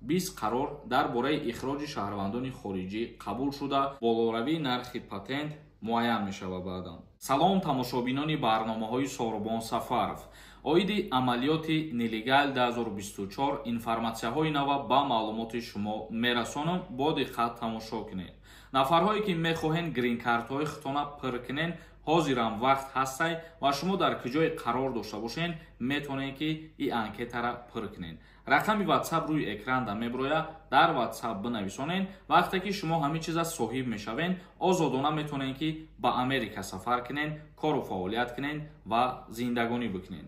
20 қарор дар бораи ихроҷи шаҳрвандони хориҷӣ қабул шуда, болоравии нархи патент муайян мешавад баъдан. Салом, тамошобинони барномаҳои Сорбон Сафаров. Оиди амалиёти «Нелегал 2024» информатсияҳои нава ба маълумоти шумо мерасонам, бо диққат тамошо кунед. Нафарҳое ки мехоҳед гринкартҳои худтона пур кунед, ҳозирам вақт ҳастай ва шумо дар куҷое қарор дошта бошед, метавонед ки ин анкетара пур кунед. Рақами WhatsApp рӯи экранда меброяд, дар WhatsApp бинависонед. Вақте ки шумо ҳамин чиза соҳиб мешавед, озодона метавонед ки ба Америка сафар кунед, кору фаъолият кунед ва зиндагонӣ бикунед.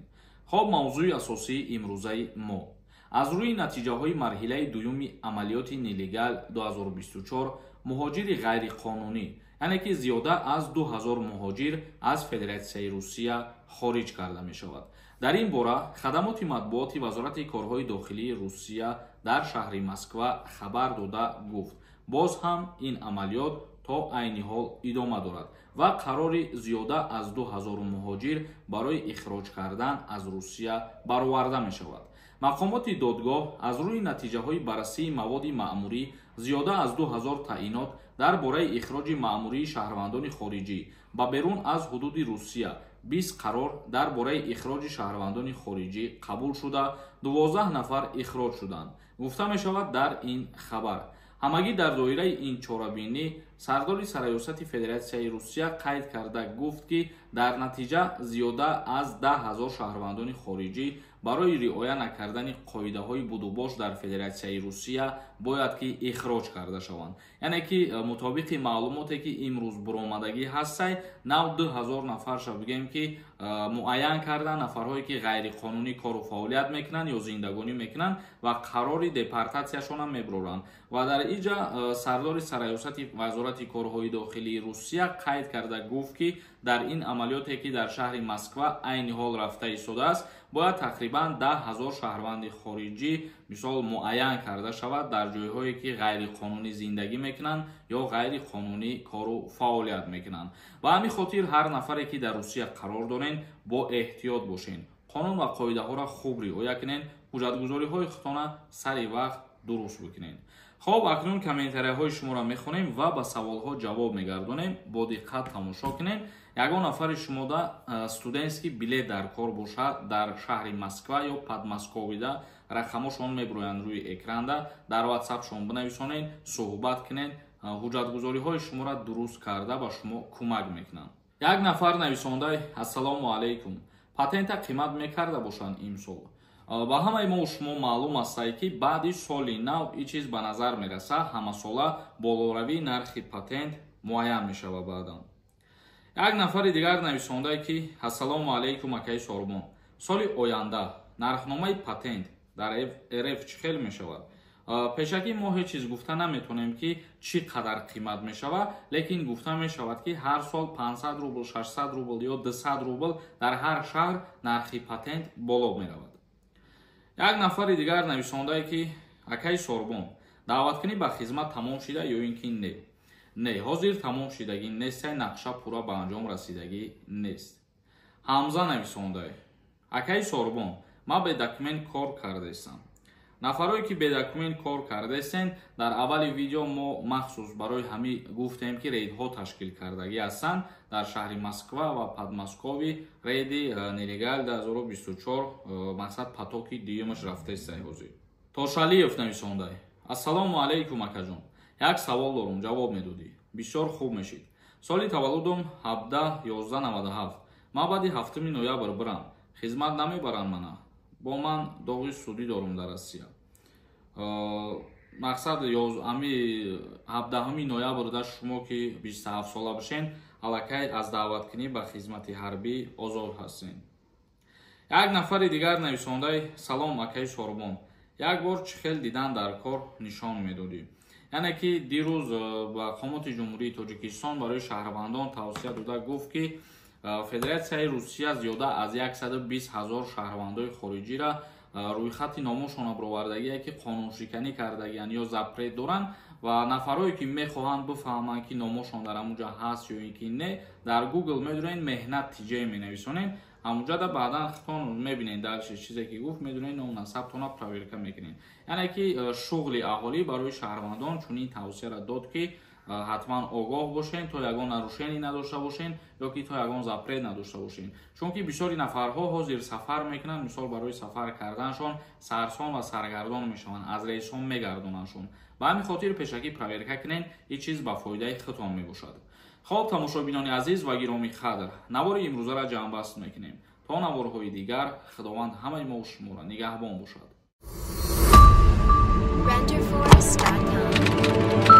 Хоб, мавзӯи асосии имрӯзаи мо: аз рӯи натиҷаҳои марҳилаи дуюми амалиёти «Нелегал 2024» муҳоҷири ғайриқонунӣ, яъне ки зиёда аз 2000 муҳоҷир аз Федератсияи Русия хориҷ карда мешавад. Дар ин бора хадамоти матбуоти Вазорати корҳои дохилии Русия дар шаҳри Москва хабар дода гуфт, боз ҳам ин амалиёт то айни ҳол идома дорад ва қарори зиёда аз 2000 муҳоҷир барои ихроҷ кардан аз Русия бароварда мешавад. Мақомоти додгоҳ аз рӯи натиҷаҳои баррасии маводи маъмурӣ зиёда аз 2000 таъинот дар бораи ихроҷи маъмурии шаҳрвандони хориҷӣ ба берун аз ҳудуди Русия, 20 қарор дар бораи ихроҷи шаҳрвандони хориҷӣ қабул шуда, 12 нафар ихроҷ шуданд, гуфта мешавад дар ин хабар. Ҳамагӣ дар доираи ин чорабинӣ сардори Сарраёсати Федератсияи Русия қайд карда гуфт, ки дар натиҷа зиёда аз 10 000 шаҳрвандони хориҷӣ барои риоя накардани қоидаҳои будубош дар Федератсияи Русия бояд ки ихроҷ карда шаванд. Яъне ки мутобиқи маълумоте ки имрӯз буромадагӣ ҳастай, нав 2000 нафарша бигем ки муайян кардан, нафарҳое ки ғайриқонунӣ кору фаъолият мекунанд ё зиндагонӣ мекунанд ва қарори депортатсияшонам мебуроранд. Ва дар иҷа сардори Сарраёсати Вазорати корҳои дохилии Русия қайд карда гуфт, ки дар ин амалиёте ки дар шаҳри Москва айни ҳол рафта истодааст, бояд тақрибан 10 000 шаҳрванди хориҷӣ мисол муайян карда шавад дар ҷойҳое ки ғайриқонунӣ зиндагӣ мекунанд ё ғайриқонунӣ кору фаъолият мекунанд. Ба ҳамин хотир ҳар нафаре ки дар Русия қарор дорен, бо эҳтиёт бошед, қонун ва қоидаҳоро хуб риоя кунед, ҳуҷҷатгузориҳои худтона сари вақт дуруст бикунед. Хоб, акнун комментарияҳои шуморо мехонем ва ба саволҳо ҷавоб мегардонем, бо диққат тамошо кунем. Ягон нафари шумода студентский билет дар кор бошад, дар шаҳри Москва ё Подмосковида рақамошон мебироянд рӯи экранда, дар ватсапшон бинависонед, суҳбат кунед, ҳуҷҷатгузориҳои шуморо дуруст карда ба шумо кӯмак мекунанд. Як нафар нависондай: «Ассалому алайкум, патента қимат мекарда бошанд имсол?» Ба ҳамаи мо шумо маълум астае, ки баъди соли нав ин чиз ба назар мерасад, ҳамасола болоравии нархи патент муайян мешавад баъдан. Як нафари дигар нависондае ки: «Ассалому алайкум, акаи Сорбон, соли оянда нархномаи патент дар РФ чӣ хел мешавад?» Пешакӣ мо ҳеҷ чиз гуфта наметавонем, ки чӣ қадар қимат мешавад, лекин гуфта мешавад, ки ҳар сол 500 рубл, 600 рубл ё 200 рубл дар ҳар шаҳр нархи патент боло меравад. Як нафари дигар нависондае ки: «Акаи Сорбон, даъваткунӣ ба хизмат тамом шида ё ин ки не?» Не, ҳозир тамом шидагӣ нестай, нақша пурра ба анҷом расидагӣ нест. Ҳамза нависондае: «Акаи Сорбон, ман бе документ кор кардаистам». Нафарое ки бе документ кор кардаистен, дар аввали видео мо махсус барои ҳамин гуфтем, ки рейдҳо ташкил кардагӣ ҳастанд дар шаҳри Москва ва Подмоскови. Рейди «Нелегал 2024» мақсад потоки дуюмаш рафтаистай ҳозир. Тошалиев нависондай: «Ассалому алайкум, акаҷон, як савол дорум, ҷавоб медодӣ, бисёр хуб мешид. Соли таваллудум 17.11.97. Ман баъди 7 ноябр бирам, хизмат намебаранд мана? Бо ман доғи судӣ дорум дар Россия». Мақсад, ами 17 ноябрда шумо ки 27 сола бошен, аллакай аз даъваткунӣ ба хизмати ҳарбӣ озод ҳастен. Як нафари дигар нависондай: «Салом, акаи Сорбон, як бор чӣ хел дидан дар кор нишон медодӣ?» Яъне ки дирӯз мақомоти Ҷумҳурии Тоҷикистон барои шаҳрвандон тавсия дода гуфт, ки Федератсияи Русия зиёда аз 120 ҳазор шаҳрвандои хориҷира рӯйхати номошона бировардагие, ки қонуншиканӣ кардагиянд ё запрет доранд. Ва нафарое ки мехоҳанд бифаҳманд, ки номошон дар ҳамунҷа ҳаст ё ин ки не, дар Google медурен, меҳнат тиҷае менависонед, Ҳамуҷада баъдан худтон мебинед, дальше чизе ки гуфт, медонед, ном насабтона проверка мекунед. Яъне ки шуғли аҳолӣ барои шаҳрвандон чунин тавсияро дод, ки ҳатман огоҳ бошен, то ягон нарушение надошта бошен ё ки то ягон запрет надошта бошен, чунки бисёри нафарҳо ҳозир сафар мекунанд. Мисол, барои сафар карданашон сарсон ва саргардон мешаванд, аз рейсҳо мегардонандшон. Ба ҳамин хотир пешакӣ проверка кунен, ин чиз ба фоидаи худтон мебошад. Хоб, тамошобинони азиз ва гиромӣ қадр, навори имрӯзаро ҷамъбаст мекунем. То наворҳои дигар Худованд ҳамаи мо шуморо нигаҳбон бошад. Renderforest.com.